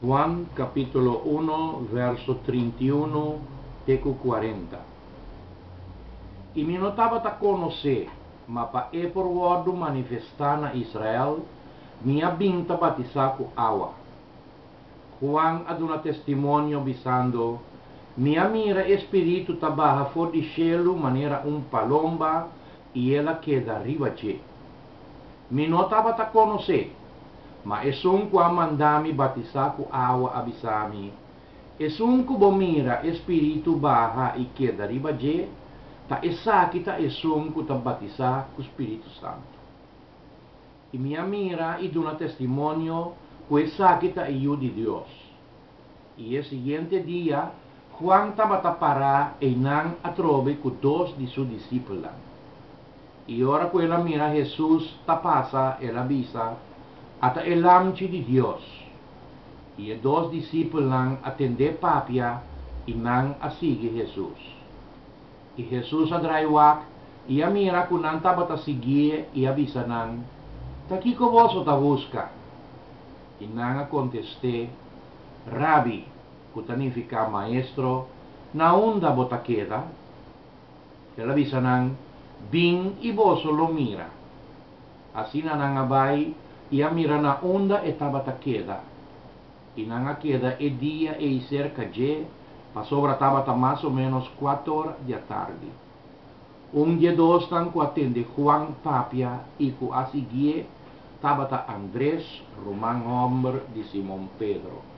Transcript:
Juan capítulo 1, verso 31 te ku 40. I mi no tabata konos'é, ma pa e por wòrdu manifestá na Israel, mi a bin ta batisá ku awa. Juan a duna testimonio, bisando, Mi a mira e Spiritu ta baha for di shelu manera un palomba i el a keda riba dje. Mi no tabata konos'é, ma esun ku a manda mi batisá ku awa a bisa mi, Esun ku bo mira e Spiritu baha i keda riba dje, ta esaki ta esun ku ta batisá ku Spiritu Santu. I mi a mira i duna testimonio ku esaki ta e Yu di Dios. I e siguiente dia, Juan tabata pará einan atrobe ku dos di su disipelnan. I ora ku el a mira Hesus ta pasa, el a bisa, Ata e Lamchi di Dios! I e dos disipelnan a tend'é papia i nan a sigui Hesus. I Hesus a drai wak i a mira ku nan tabata siguié i a bisa nan, Ta kiko boso ta buska? I nan a kontest'é, Rabi, ku ta nifiká Maestro, na unda bo ta keda? El a bisa nan, Bin i boso lo mira. Asina nan a bai i a mira na unda e tabata keda. I nan a keda e dia ei serka dje, pasobra tabata mas o ménos kuator di atardi. Un dje dosnan ku a tende Juan papia i ku a siguié tabata Andres, ruman hòmber di Simon Pedro.